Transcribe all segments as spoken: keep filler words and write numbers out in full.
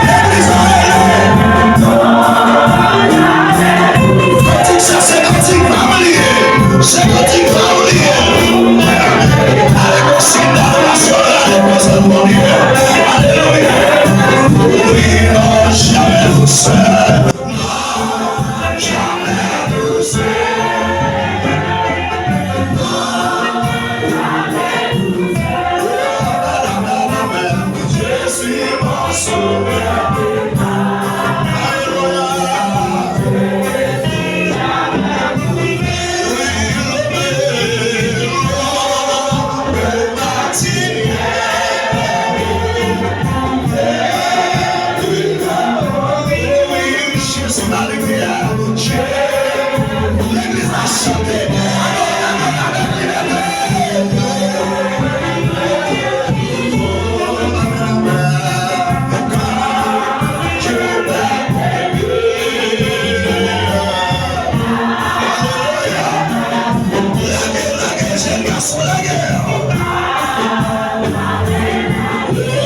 Legliz la rele. Kantik sa se kantik pa m li ye. Se kantik pa m li ye. Ale konsi adorasyon la, ale konsi Bondye. Alelouya. Wi, non, jamè nou sè. Legliz la chante.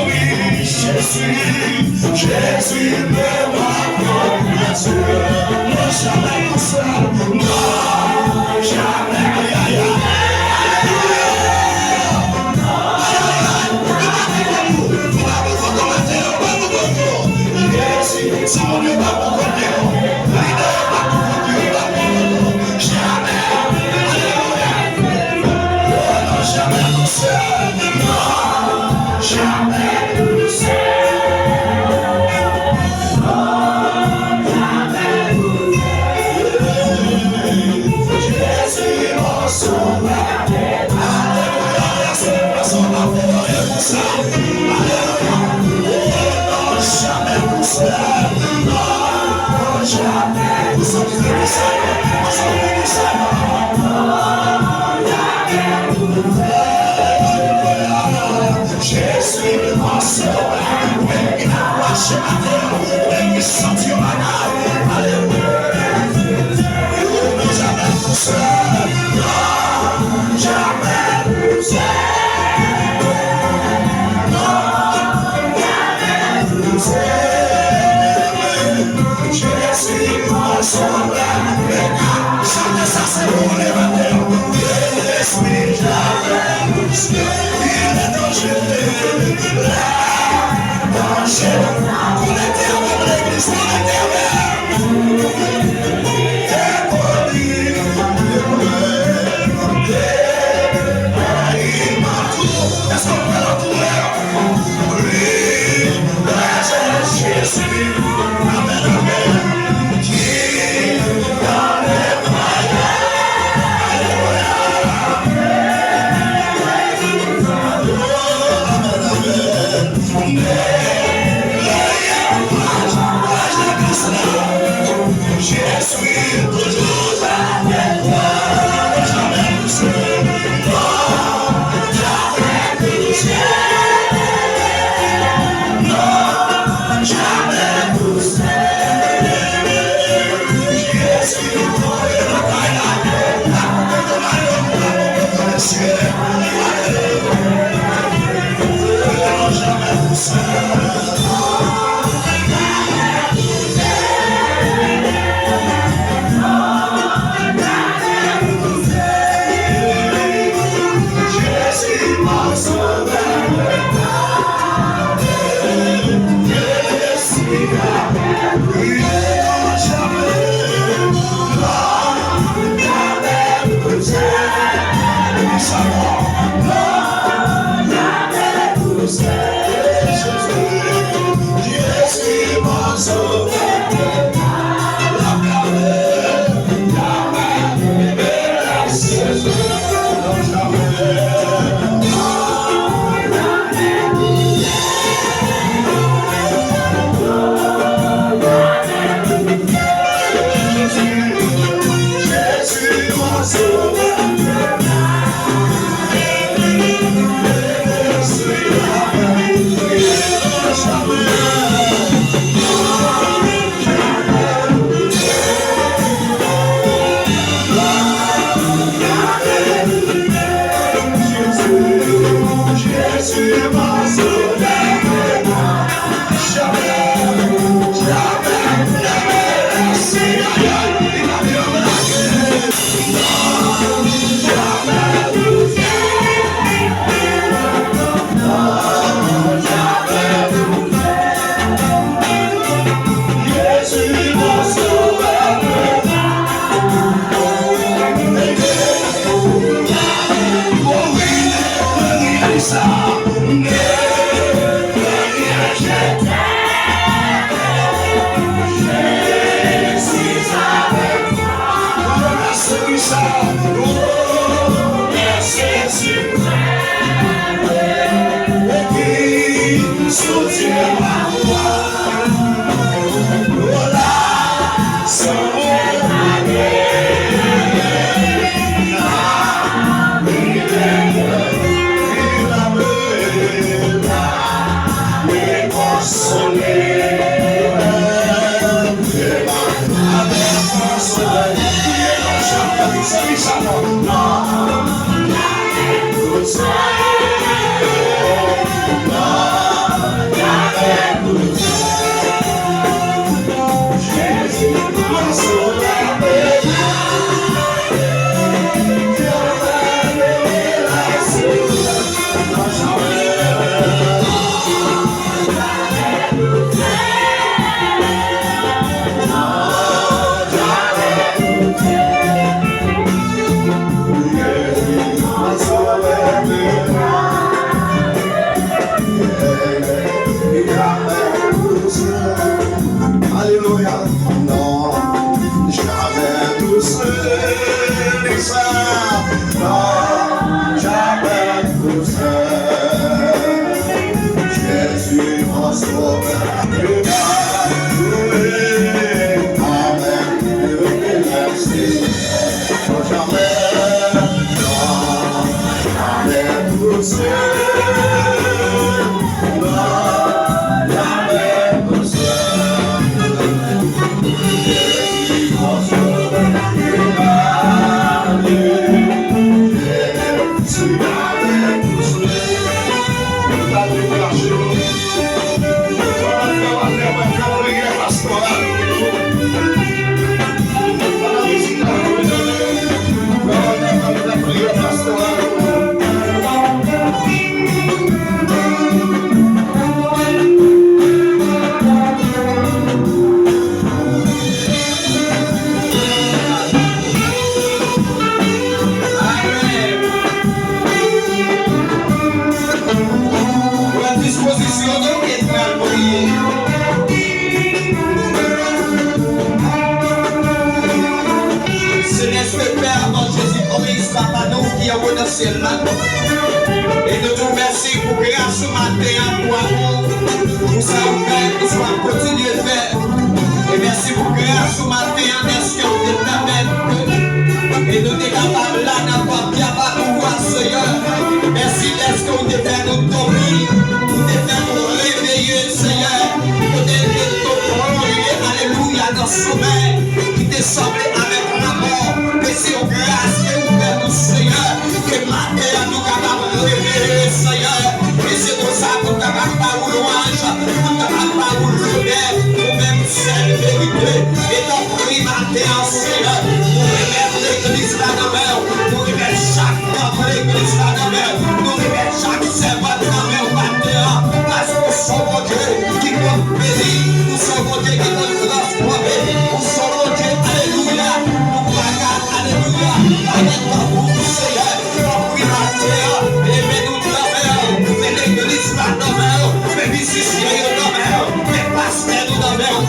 Wi, Jezi, Jezi, mwen pa konn Bondye. Non, jamè nou sè. Non, jamè. Ay, ay, ay. Alelouya. Ay, ay, ay. Li pa pou kont nou. Li pa pou kont nou maten an. Li pa pou kont nou. Jezi, si Bondye pa pou kont nou, lidè yo pa pou kont nou, yo pa pou kont nou. Jamè. Alelouya. Oh, non, jamè, non, sè. Non, jamè, non, sè. Non, jamè, non, sè. Jezi, non, sovè. Alelouya, se pase w pa pou mwen pou sa. Alelouya. Oh, non, jamè, non, sè. Non, jamè. Ou santi sa, ou santi sa. Jezi, pase w la, mwen ki ta mache atè, mwen ki santi yon bagay. Alelouya. Ou jamè pouse, non, jamè pouse. Non, jamè pouse. Jezi, pase w la. Chante sa, se pou w leve atè. Lespri Jezi, il est dangereux. Danje. Konekte avèk legliz, konekte avèk. Depoli. Depoli. Èske w pral antoure? Wi, Jezi. Amèn, amèn. Alelouya. Non, jamè tou sèl, sa, non, jamè tou sèl. Jezi, mon sovè, ke m adore. Amèn. Leve, leve, leve. Pran dispozisyon nou e n al priye. Selès Pè, Jezi Kris, Papa nou ki anwo nan syèl la, e nou di w mèsi pou gras ou maten an, pou amou, pou sa ou fè, pou sa w ap kontinye fè. E mèsi pou gras ou maten an, dèske ou te pèmèt ke e nou te kapab la nan kò pye a pa pou ou a, Seyè. Mèsi dèske ou te fè nou dòmi, ou te fè nou reveye, Seyè. Kote nou te plonje, alelouya, nan somèy ki te sanble avèk lanmò. Men se yon gras ke ou fè nou, Seyè. Ke maten an nou kapab reveye, Seyè. E se konsa pou n kapab ba ou lwanj, pou n kapab ba ou lonè, ou menm sèl merite. E tanpri maten an, Seyè, nou remèt legliz la nan men w, nou remèt chak manm legliz la nan men w, nou remèt chak sèvant nan men w maten an, paske w se yon Bondye ki konn beni, ou se yon Bondye ki konn transfòme, ou se yon Bondye, alelouya,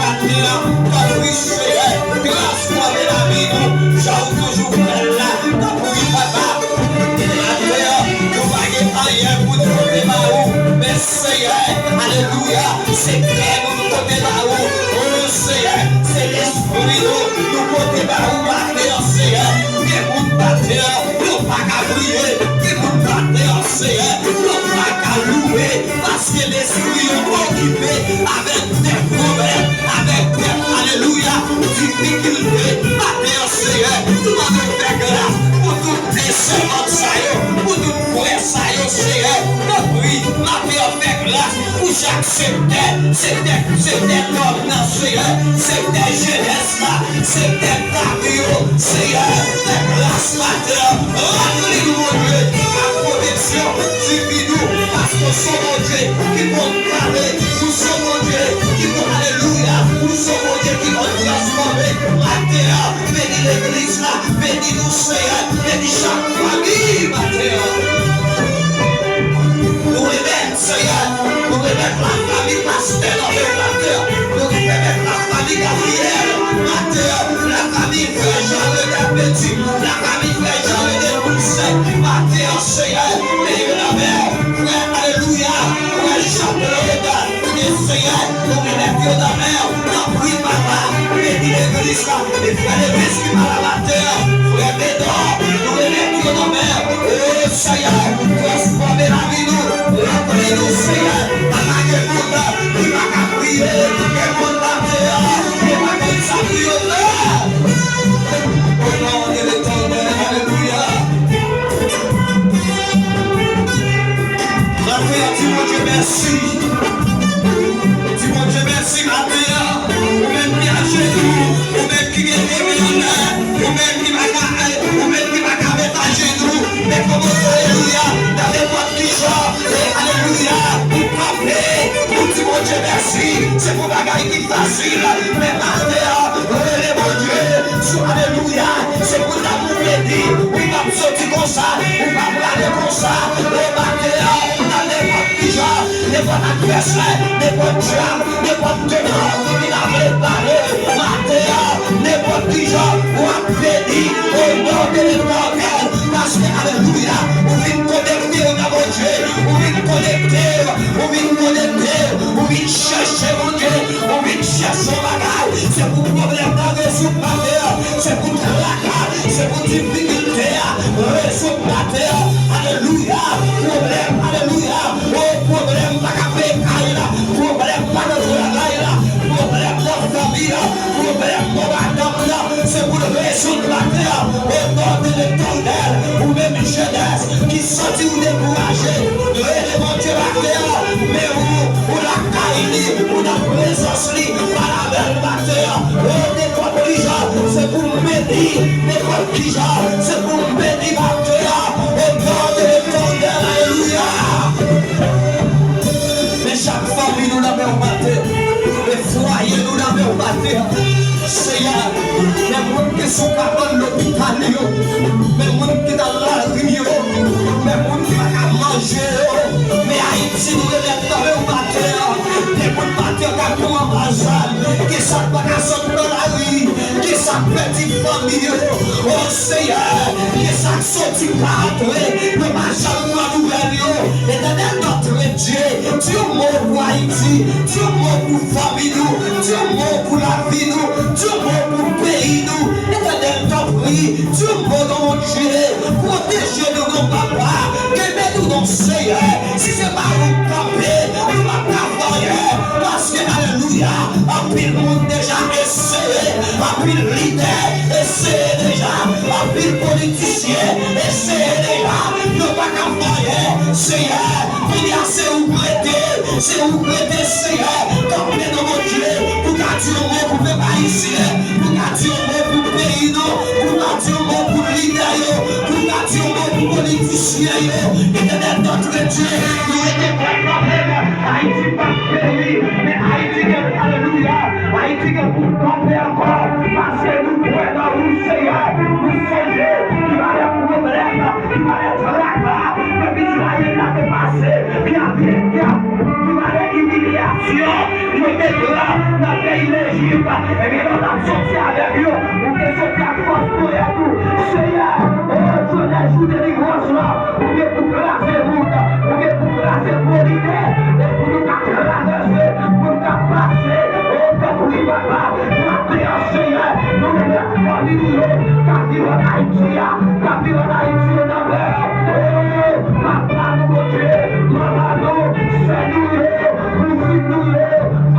Maten an, tanpri, Seyè, transfòme lavi nou, jan ou toujou fè l la. Tanpri, Papa, maten an, nou pa gen anyen pou nou pote ba ou, men, Seyè, alelouya, se kè nou pote ba ou. O, Seyè, se lespri nou, nou pote ba ou maten an, Seyè. Gen moun maten an, yo pa ka priye. Gen moun maten an, Seyè, yo pa ka louwe, paske lespri yo okipe avèk de pwoblèm, avèk de, alelouya, difikilte. Maten an, Seyè, nou mande w fè gras pou tout de sèvant sa yo, pou tout frè sa yo, Seyè. Tanpri, maten an, fè gras pou chak sektè, sektè, sektè nonm nan, Seyè, sektè jenès la, sektè dam yo, Seyè, fè gras maten an, ranpli nou, Bondye, ak pwoteksyon diven nou, paske w se yon Bondye ki konn pale, ou se yon Bondye ki konn, alelouya, ou se yon Bondye ki konn transfòme. Maten an, beni legliz la, beni nou, Seyè, beni chak fanmi maten an. Nou remèt, Seyè, nou remèt lafanmi pastè nan men w maten an. Nou remèt lafanmi Gabriel maten an. Lafanmi frè Jean Renald Petit, lafanmi frè Jean René Poussin maten an, Seyè, men yo nan men w. Frè, alelouya, frè Jean Claude, men Seyè, nou remèt yo nan men w. Tanpri, Papa, beni legliz la. E frè Levis ki pa la maten an, frè Bedò, nou remèt yo nan men w. O Seyè, transfòme lavi nou, ranpli nou, Seyè. Papa, gen moun ki pa ka priye, gen moun maten an, yo pa konn sa pou yo fè. O non de Letènèl, alelouya. Maten an, di Bondye mèsi. Di Bondye mèsi maten an. Ou menm ki ajenou, ou menm ki mete men anlè, ou menm ki pa ka, ou menm ki pa ka met ajenou, men kòmanse, alelouya, nan nenpòt ki jan, e alelouya, ou kanpe, ou di Bondye mèsi. Se pou bagay ki fasil, men maten an, rele Bondye, sou alelouya, se pou nanm ou beni, ou p ap soti konsa, ou p ap prale konsa, o maten an, nan nenpòt ki jan, nenpòt advèsè, nenpòt djab, nenpòt devan, vin avle pale, maten an, nenpòt ki jan, w ap beni, o non de Letènèl, paske, alelouya, ou vin konekte w nan Bondye, ou vin konekte w, ou vin konekte w, ou vin chèche Bondye, ou vin chèche yon bagay, se pou pwoblèm nan rezoud maten an, se pou traka, se pou difikilte a, rezoud maten an, alelouya, pwoblèm, alelouya, o pwoblèm pa ka peye kay la, pwoblèm pa nan travay la, pwoblèm nan fanmi an, pwoblèm nan madanm nan, se pou l rezoud maten an, o non de Letènèl, ou menm jenès ki santi w dekouraje, rele Bondye maten an, men ou, ou lakay li, ou nan prezans li, pale avè l maten an, o nenpòt ki jan, se pou l beni, nenpòt ki jan, se pou l beni maten an, o non de Letènèl, alelouya. Men chak fanmi nou nan men w maten, men fwaye nou nan men w maten an. Seyè, men moun ki sou kabann lopital yo, men moun ki nan lari yo, men moun ki pa ka manje yo, men Ayiti nou remèt nan men w maten an. Gen moun maten an k ap mouri anba zam, gen sa k pa ka sot nan lari, gen sa k pèdi fanmi yo. O Seyè, gen sa k soti pa antre, nou pa janm pran nouvèl yo. Etènèl, notre Dieu, di yon mo pou Ayiti, di yon mo pou fanmi nou, di yon mo pou lavi nou, di yon mo pou peyi nou. Etènèl, tanpri, di yon mo non Bondye, pwoteje nou non Papa, kenbe nou non Seyè. Si se pa ou k kanpe, nou p ap ka fè anyen, paske, alelouya, anpil moun deja eseye, anpil lidè eseye deja, anpil politisyen eseye deja, yo pa ka fè anyen. Seyè, kounye a se ou k rete, se ou k rete, Seyè, kanpe non Bondye, pou ka di yon mo pou pèp ayisyen, pou ka di yon mo pou peyi nou, pou ka di yon mo pou lidè yo, pou ka di yon mo pou politisyen yo. Etènèl, notre Dieu, nou rete kwè kanmenm, Ayiti p ap peri, men Ayiti gen, alelouya, Ayiti gen pou kanpe ankò, paske nou kwè nan ou, Seyè. Nou sonje ki valè pwoblèm, ki valè traka pèp Izrayèl la te pase, ki ap, ki ap, ki valè imilyasyon yo te pran nan peyi Lejip. Jip, ebyen, lè w t ap soti avèk yo, ou te soti ak fòs ponyèt ou. Seyè, o, jodi a jou delivrans lan, ou gen pou kraze wout, ou gen pou kraze pwo lide, e pou nou ka travèse, pou nou ka pase, o, tanpri, papa, maten an, Seyè, nou remèt fanmi nou yo, k ap viv ann Ayiti a, k ap viv ann Ayiti yo nan mè, o, papa nou, Bondye, manman nou, sè nou yo, kouzin nou yo,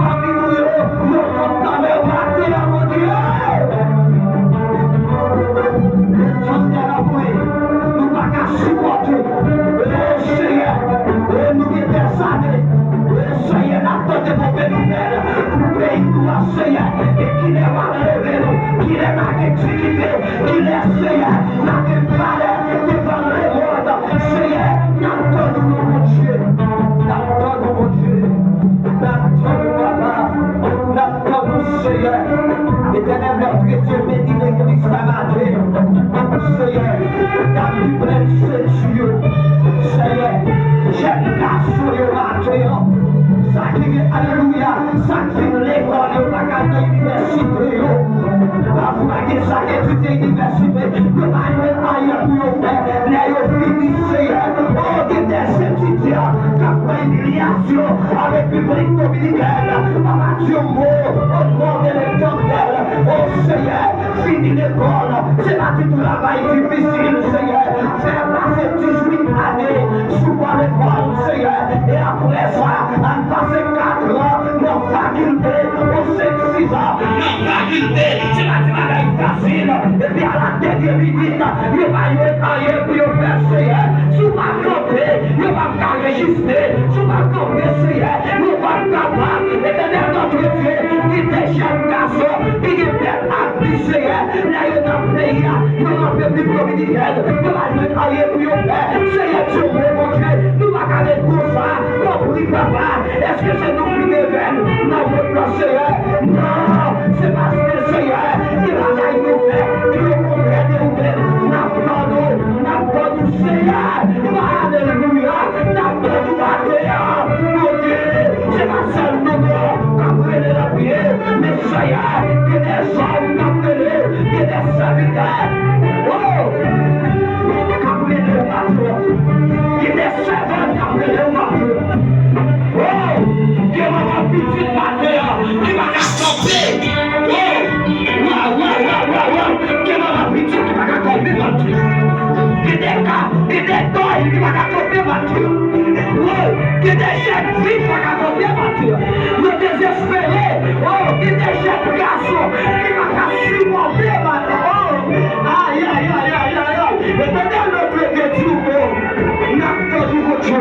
fanmi nou yo, yo tout nan men w maten an, Bondye. Etènèl, anmwe, nou pa ka sipòte. O Seyè, o nou gen dèzane. O Seyè, n ap tande move nouvèl pou peyi nou an, Seyè. E kilè w ap leve nou? Kilè n ap gen diyite? Kilè, Seyè, n ap gen valè devan lemonn? Seyè, n ap tann ou, Bondye. N ap tann ou, Bondye. N ap tann ou, papa. N ap tann ou, Seyè. Etènèl, nòtre Dye, beni legliz la maten. Seyè, dam ki plen senti yo. Seyè, jèn gason yo maten an. Sa ki gen, alelouya, sa k fin lekòl yo pa ka nan inivèsite yo. Pafwa gen sa k etidye inivèsite, yo pa jwenn anyen pou yo fè. Lè yo fini, Seyè, o, gen de etidyan k ap pran imilyasyon avèk Repiblik Dominikèn. Papa, di yon mo, o non de Letènèl. O Seyè, fini lekòl, se pa ti travay difisil, Seyè. Fè pase dizuit ane sou ban lekòl, Seyè. E apre sa, al pase katran nan fakilte, o senk, sizan nan fakilte, se pa ti bagay fasil. Epi a la dènyè minit, yo pa jwenn anyen pou yo fè, Seyè. Si w pa kanpe, yo p ap ka rejistre. Si w pa kanpe, Seyè, yo p ap kapab. Etènèl nòtre Dye, gen de jèn gason ki gen tèt ap di, Seyè, lè yo nan peyi a, yo nan Repiblik Dominikèn, yo pa jwenn anyen pou yo fè. Seyè, di yon mo, Bondye, nou pa ka ret konsa. Tanpri, papa, èske se nou ki deven nan mond lan, Seyè? Non, se paske, Seyè, gen bagay nou fè ki okontrè de ou menm. N ap tann ou, n ap tann ou, Seyè. Alelouya, n ap tann ou maten an. Bondye, se pa sèl nou non k ap rele lapriyè, men, Seyè, gen de zòm k ap rele, gen de sèvitè, o, k ap rele w maten an. Gen de sèvant k ap rele w maten an. O, gen manman pitit maten an ki pa ka kanpe. O, waw, waw, waw, waw, waw. Gen manman pitit ki pa ka kanpe maten an. Gen de ka, gen de kòy ki pa ka kanpe maten an. O, gen de jèn fi ki pa ka kanpe maten an. Yo dezespere. O, gen de jèn gason ki pa ka sipòte maten an. O, ayayayayay. Etènèl, nou dwe te di w, o, n ap tann ou, Bondye.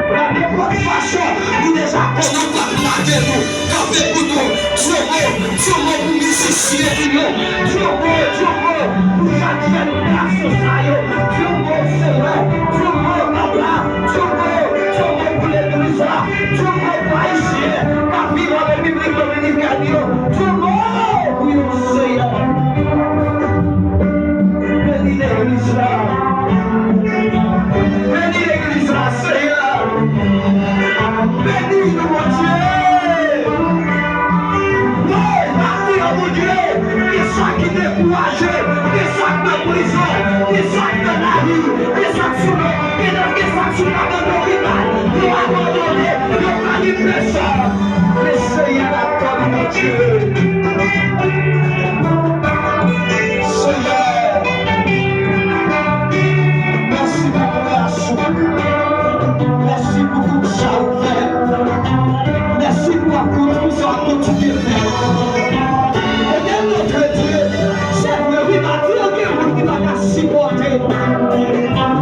Nan nenpòt fason, nou deja konnen w ap lage nou. Kanpe pou nou. Di yon mo, di yon mo pou mizisyen nou yo. Di yon mo, di yon mo pou chak jèn gason sa yo. Di yon mo, Seyè. Di yon mo, papa. Di yon mo, di yon mo pou legliz la. Di yon mo pou Ayisyen k ap viv an Repiblik Dominikèn yo. Di yon mo pou yo, Seyè. Beni legliz la. Beni legliz la, Seyè. Beni nou, Bondye. Wi, beni nou, Bondye. Gen sa ki dekouraje, gen sa k nan prizon, gen sa k nan lari, gen sa k sou, gen, gen sa k sou tab lopital. Yo abandone, yo pa gen pèsòn. Men Seyè, n ap tann ou, Bondye. Seyè, mèsi pou relasyon. Mèsi pou tout sa ou fè. Mèsi pou ap kontinye, sa w ap kontinye fè. Etènèl nòtre Dye, se vre, wi, maten an gen moun ki pa ka sipòte.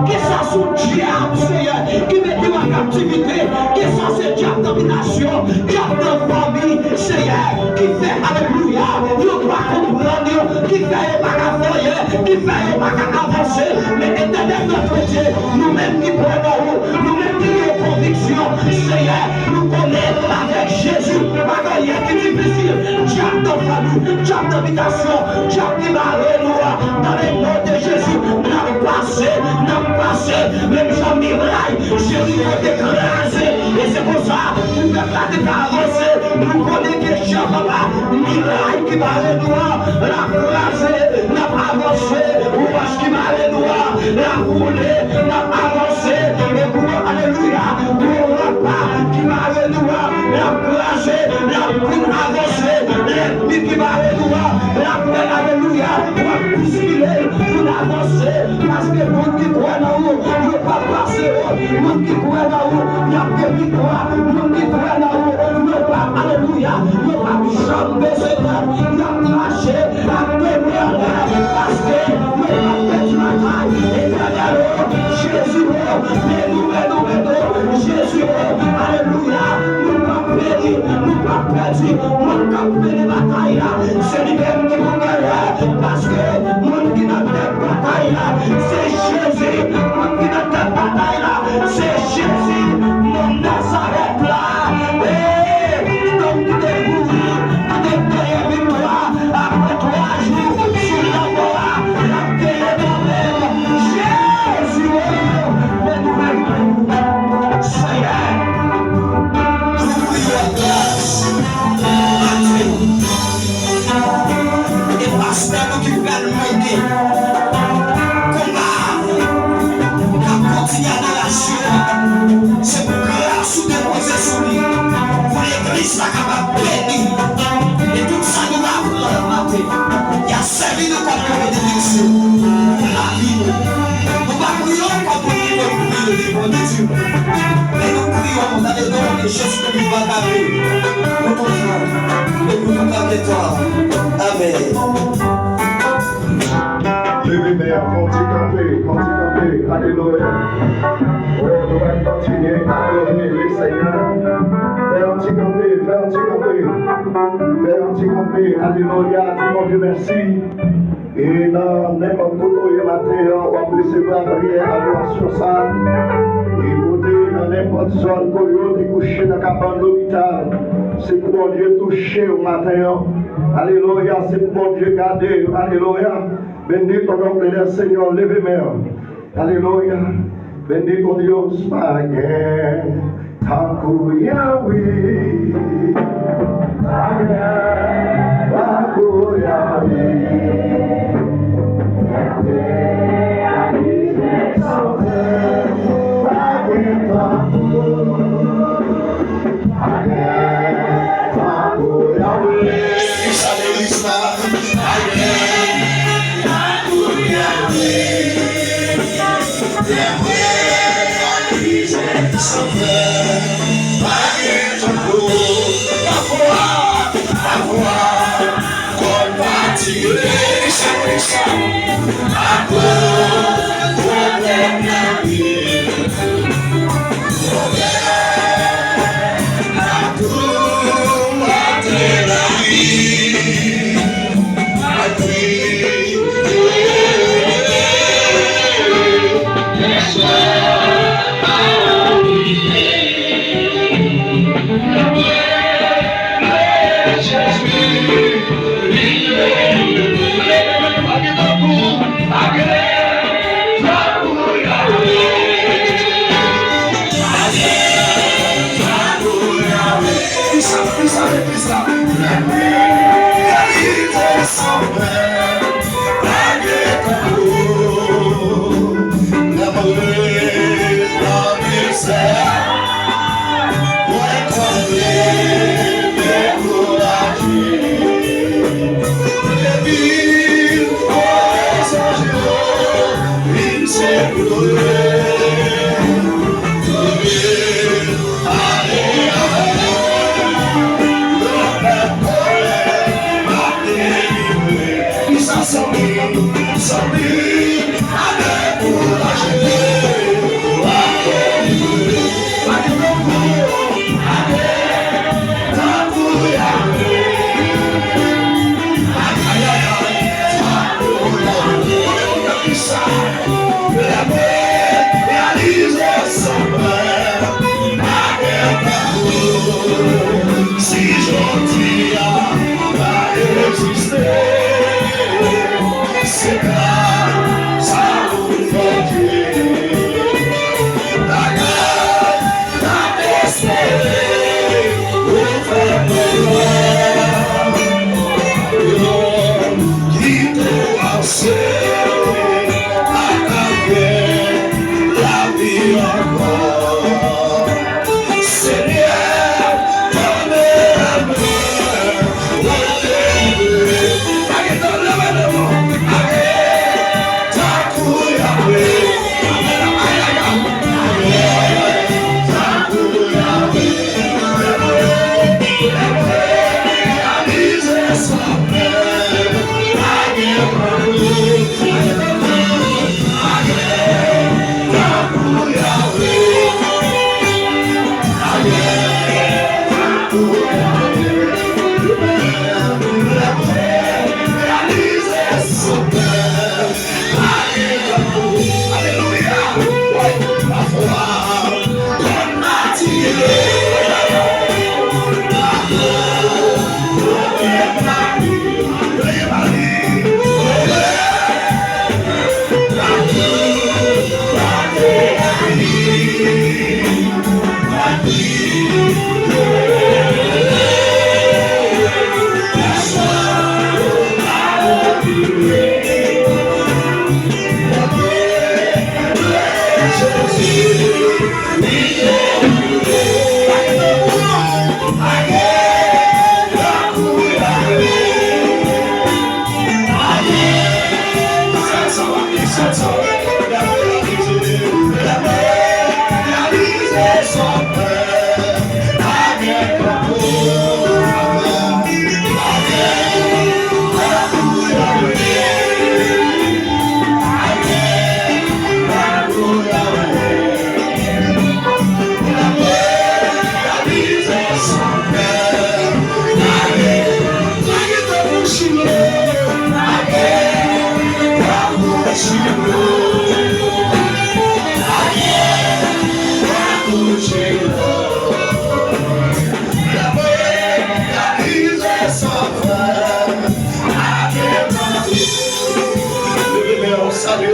Ke sa se yon dyab, Seyè, ki mete w an kaptivite, ke sa se dyab nan bitasyon, dyab nan fanmi, Seyè, ki fè, alelouya, yo pa konprann yo, ki fè yo pa ka fè anyen, ki fè yo pa ka avanse. Men Etènèl nòtre Dye, nou menm ki kwè nan ou, nou menm ki gen konviksyon, Seyè, nou konnen avèk Jezi, pa gen anyen ki difisil. Dyab nan fanmi, dyab nan bitasyon, dyab ki mare nou a, dans le nom de Jésus, n ap pase, n ap pase, menm jan miray Jeriko te kraze. E se konsa, pou pèp la te ka avanse, nou konnen ke jan papa, miray ki bare nou an, l ap kraze, n ap avanse, wòch ki bare nou an, l ap woule, n ap avanse, e pou, alelouya, gwo rapa ki bare nou an, l ap kraze, l ap vin avanse, lènmi ki bare nou an, l ap fè, alelouya, w ap bouskile l, pou n avanse, paske moun ki kwè nan ou, yo p ap pase w, moun ki kwè nan ou, y ap gen viktwa, moun ki kwè nan ou, yo p ap, alelouya, yo p ap janm bezwen pè, y ap mache, ak temwen anlè, paske yo p ap pèdi batay. Etènèl o, Jezi o, beni w, beni w, beni w, Jezi o, alelouya, nou p ap peri, nou p ap pèdi. Moun k ap mennen batay la, se li menm ki pou genyen, paske moun ki nan tèt batay la, se Jezi, moun ki nan tèt batay la, se Jezi, nonm Nazarèt la. Ee, nonm ki te kouri, ki te genyen viktwa, apre twa jou sou lanmò a, l ap genyen kanmenm. Jezi, o, men nou menm, Senyè, nou priye w gras maten. E pastè nou ki pral mennen konba a, k ap kontinye adorasyon an, se pou gras ou depoze sou li, pou legliz la kapab beni. E tout sa nou va pran maten, y a sèvi nou kòm yon benediksyon pou lavi nou. Nou pa priye w kòm yon priye de Bondye. Men nou priye w nan le non de Jezi Kris Nazarèt, pou toujou e pou tout an tout tan. Amèn. Leve men an, fè yon ti kanpe, fè yon ti kanpe. Alelouya. O, nou va kontinye adore le Senyè. Fè yon ti kanpe, fè yon ti kanpe. Fè yon ti kanpe. Alelouya. Di Bondye mèsi. E nan nenpòt kote w ye maten an, w ap resevwa priyè adorasyon sa a. E kote nan nenpòt zòn kote w te kouche nan kabann lopital, se pou Bondye touche w maten an. Alelouya, se pou Bondye gade w. Alelouya. Bénis ton nom, le Seigneur, leve men an. Alelouya. Bendito Dios, pa gen tankou Yahweh. Pa gen tankou Yahweh. Pa gen tankou, pa gen tankou Yahweh. Ki sa legliz la?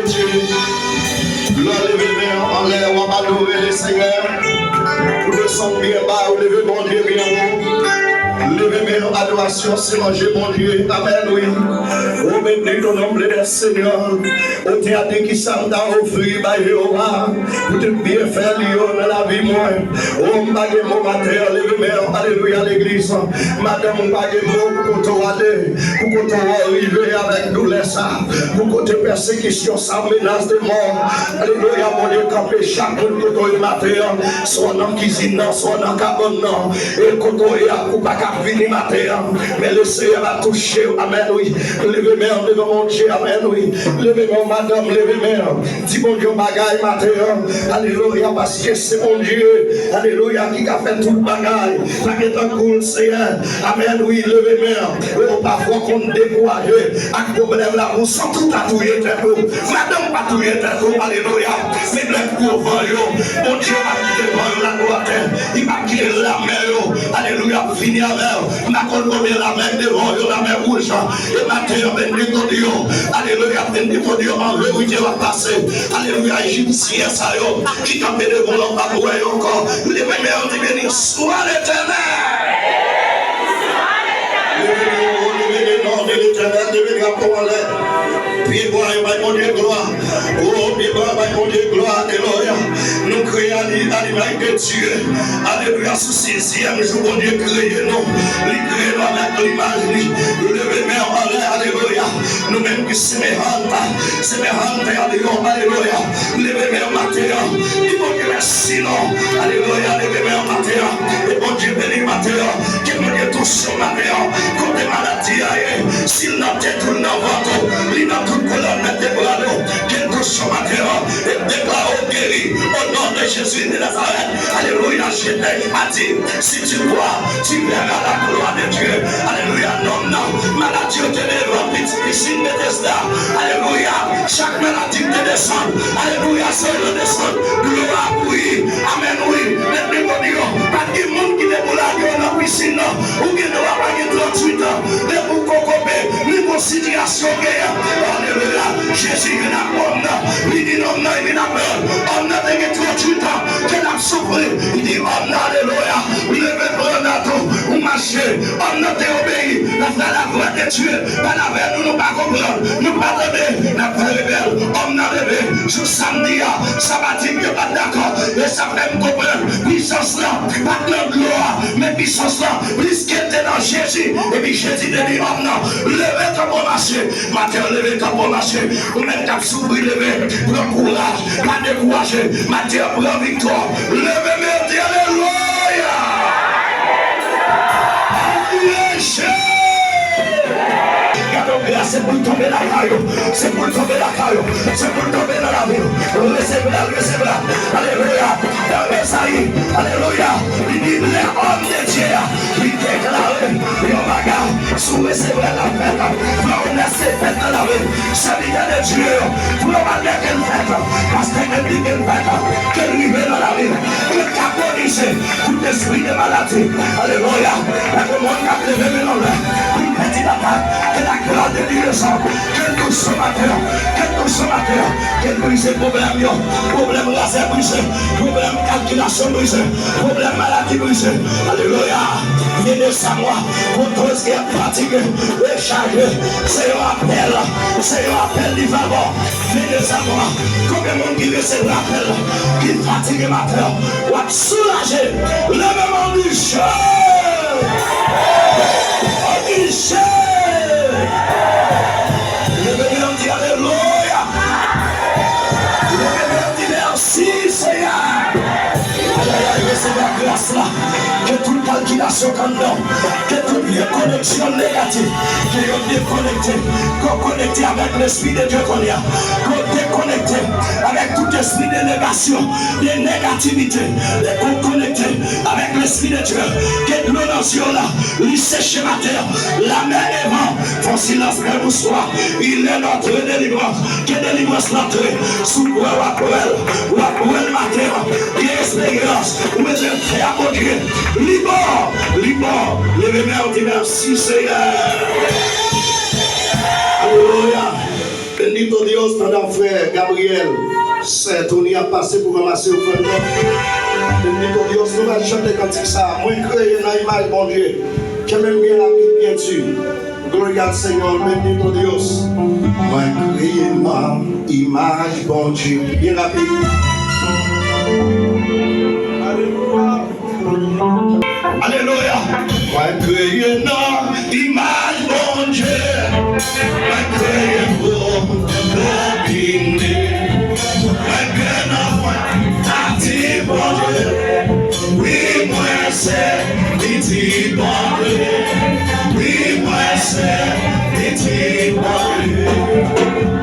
Lè w leve men w anlè, w ap adore Lesenyè. Ou desann byen ba, ou leve Bondye byen wo. Leve men w, adorasyon se manje Bondye. Amèn, wi. Oh, béni ton nom, le Seigneur. Ou te a di kisa m ta ofri ba Jewova pou tout byenfè li yo nan lavi mwen. Oh, m pa gen mo maten an, leve men w, alelouya, legliz. Madanm, ou pa gen mo pou kote w ale, pou kote w rive avèk doulè sa, pou kote pèsekisyon sa, menas de mò. Alelouya, Bondye kanpe chak moun kote w ye maten an, swa nan kizin nan, swa nan kabann nan. E kote w ye a, ou pa ka vini maten an, men Lesenyè va touche w. Amèn, wi. Leve men w devan Bondye. Amèn, wi. Leve men w, madanm, leve men w. Di Bondye yon bagay maten an. Alelouya, paske se Bondye, alelouya, ki ka fè tout bagay. Pa gen tankou l, Senyè. Amèn, wi, leve men w. Ou pafwa konn dekouraje ak pwoblèm la, ou santi w ta touye tèt ou. Madanm pa touye tèt ou, alelouya. Se lè gwo van yo, Bondye pa kite van yo lago atè. Li pa kite lamè yo, alelouya, vini avè w. M pa konn konbyen lamè k devan w yo, lamè wouj. E maten an, bendito Dios. Alelouya, bendito Dios. An verite, w ap pase. Alelouya, Ejipsyen sa yo ki kanpe devan w, w ap wè yo ankò. Leve men w, di, beni swa Letènèl. Leve men w, leve le non de Letènèl, leve drapo w anlè. Pyebwa yo bay Bondye glwa. Oh, pyebwa bay Bondye glwa, alelouya. Nou kreye a li-, a limaj de Dye. Alelouya, sou sizyèm jou, Bondye kreye nou. Li kreye nou avèk limaj li. Leve men w anlè, alelouya. Nou menm ki semejante, semejante a Dios, alelouya. Leve men w maten an. Di Bondye mèsi non. Alelouya, leve men w maten an. E Bondye beni maten an. Ke Bondye touche w maten an. Kote maladi a ye, si l nan tèt ou, l nan vant ou, li nan tout kolòn vètebral ou, ke l touche w maten an, e deklare w geri, o non de Jezi de Nazarèt. Alelouya, je t'ai dit, si tu crois, tu verras la gloire de Dieu. Alelouya, nonm nan, maladi yo te devan pisin Betesda. Alelouya, chak maladi ki te desann, alelouya, se yo desann. Glwa pou li. Amèn, wi. Mèt de Bondye yo, pa t gen moun ki te pou lage yo nan pisin nan. Ou gen dwa pa gen tranntuit an. Depi w kokobe, ni bon sitiyasyon w genyen. Alelouya. Jezi vin ak òm nan. Li di nonm nan, li vin ak òm nan te gen tranntuit an ke l ap soufri. Li di òm nan, alelouya, leve pran nòt ou, ou mache. Òm nan te obeyi. Nan fè lavwa de Dye. Pale avè nou, nou pa konprann. Nou pa tande. N ap fè rebèl. Òm nan leve. Jou samdi a, sabatik yo pa t dakò. E sa fè m konprann pisans lan pa t nan dlo a, men pisans lan plis ke l te nan Jezi. Epi Jezi te di òm nan, leve kanpe w mache. Maten an, leve kanpe w mache. Ou menm k ap soufri, leve. Pran kouraj. Pa dekouraje. Maten an, pran viktwa. Leve men w, di alelouya. Alelouya, Jezi. Gade yon gras, se pou l tonbe lakay ou. Se pou l tonbe lakay ou. Se pou l tonbe nan lavi w. Resevwa l, resevwa l. Alelouya. Nan Ezayi, alelouya. Li di lè òm de Dye a, li deklare yon bagay. Si w resevwa l, l ap fèt. Fè w lèse fèt nan lavi w. Sèvitè de Dye yo, pou yo pa lè ke l fèt, paske lè l di ke l fèt, ke l rive nan lavi, ke l ka koreje tout espri de maladi. Alelouya. Lè gen moun k ap leve men l anlè, pou l pèdi batay, ke la glwa de Dye desann, ke l touche maten an, ke l touche maten an, ke l brize pwoblèm yo, pwoblèm razè brize, pwoblèm kalkilasyon brize, pwoblèm maladi brize. Alelouya. Vini sa mwa, pou tout ki ap fatige, dechaje, se yon apèl, se yon apèl li fè ba w. Vini sa mwa, konbyen moun ki resevwa apèl, ki fatige maten an, w ap soulaje. Leve men w, di Jezi. Di Jezi. Leve men w, di alelouya. Leve men w, di mèsi. Si, Senyè. Ayayay, resevwa gras la. Ke tout kalkilasyon k anndan w, ke tout vye koneksyon negatif, ke yo dekonekte. Ke w konekte avèk Lespri de Dye kounye a. Ke w dekonekte avèk tout espri de negasyon, de negativite. Ke w konekte avèk Lespri de Dye. Ke dlo nan zye w la, li seche maten an. Lamè e van, fè silans, pè, bonswa. Il est notre délivrance. Ke delivrans lan antre sou kò w, w ap wè l, w ap wè l maten an. Gen esperans, ou bezwen fè a Bondye. Li bon, li bon. Leve men w, di mèsi, Senyè. Alelouya. Bendito Dios, pandan frè Gabriel, sè Tony ap pase pou ranmase ofrann nan. Bendito Dios, nou va chante kantik sa a. Mwen kreye nan imaj Bondye. Kenbe l byen rapid, byen di. Gloria al Señor, bendito Dios. Mwen kreye nan imaj Bondye. Byen rapid. Alelouya. Alelouya. Mwen kreye nan imaj Bondye. Mwen kreye pou domine. Mwen kreye nan mwen pati Bondye. Wi, mwen se pitit Bondye. Wi, mwen se pitit Bondye.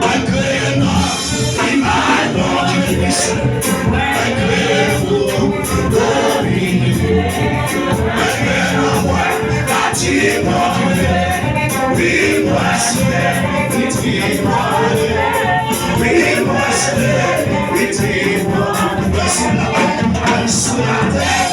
Mwen kreye nan imaj Bondye, mwen kreye pou domine. Mwen kreye nan mwen pati Bondye. Wi, mwen se pitit Bondye. Wi, mwen se pitit Bondye. Mwen sou latè, mwen sou latè.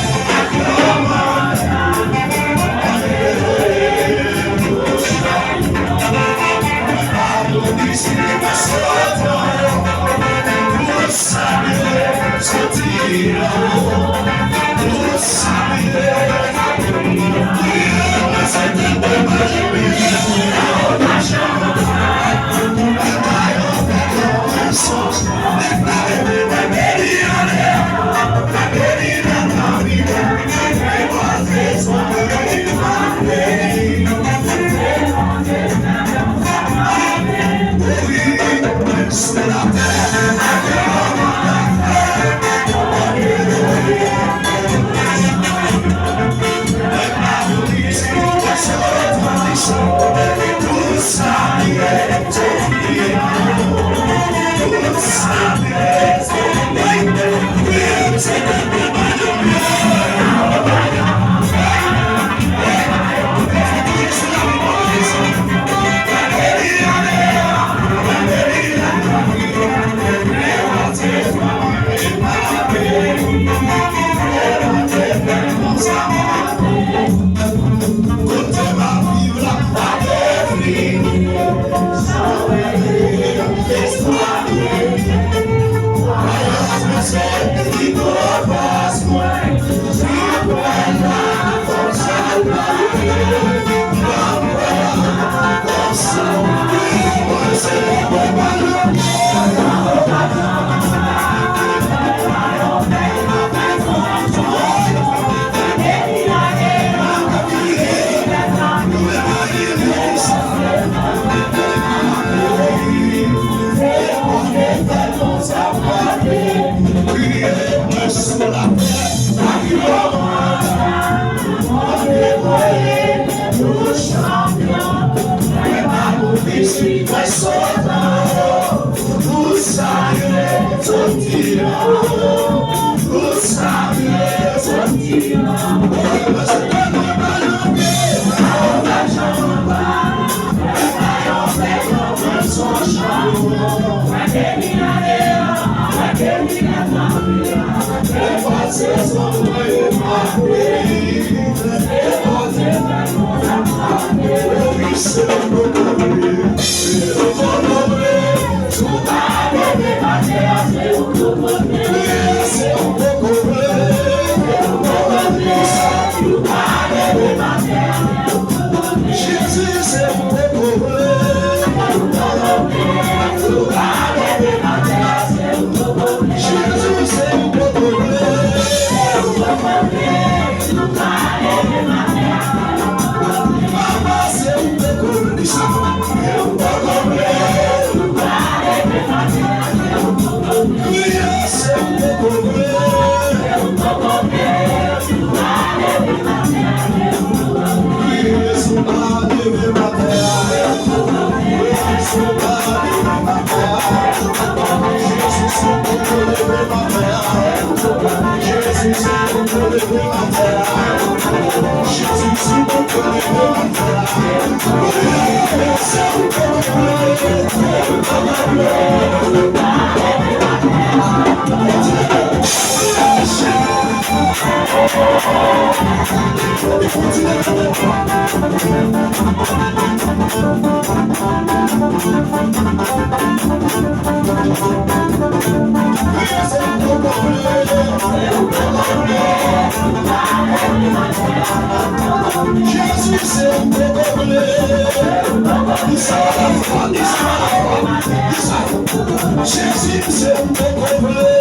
Jezi, se ou m poko vle.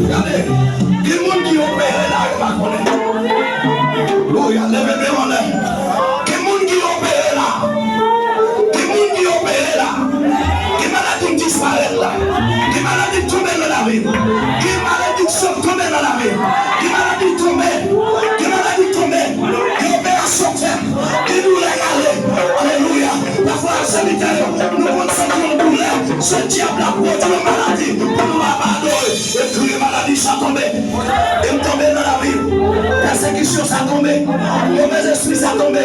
Gade, gen moun ki opere la, yo pa konnen. Glòria, leve men w anlè. Gen moun ki opere la. Gen moun ki opere la. Gen maladi k disparèt la. Gen maladi k tonbe nan lavi. Gen malediksyon k tonbe nan lavi. Gen maladi k tonbe. Gen maladi k tonbe. Gen operasyon k fèt. Gen doulè k ale. Alelouya. Pafwa, sèvitè yo, nou konn santi yon doulè. Se dyab la pwodui yon maladi pou nou pa adore. E kriye maladi sa tonbe. E m tonbe nan lavi. Pèsekisyon sa tonbe. Move lespri sa tonbe.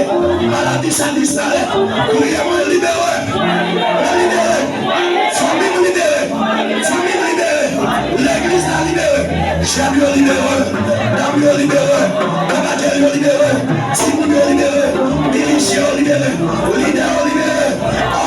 Maladi sa disparèt. Kriye mwen libere. Mwen libere. Fanmi m libere. Fanmi m libere. Legliz la libere. Jèn yo libere. Dam yo libere. Gamadye yo libere. Timoun yo libere. Milisyen yo libere. Lidè yo libere.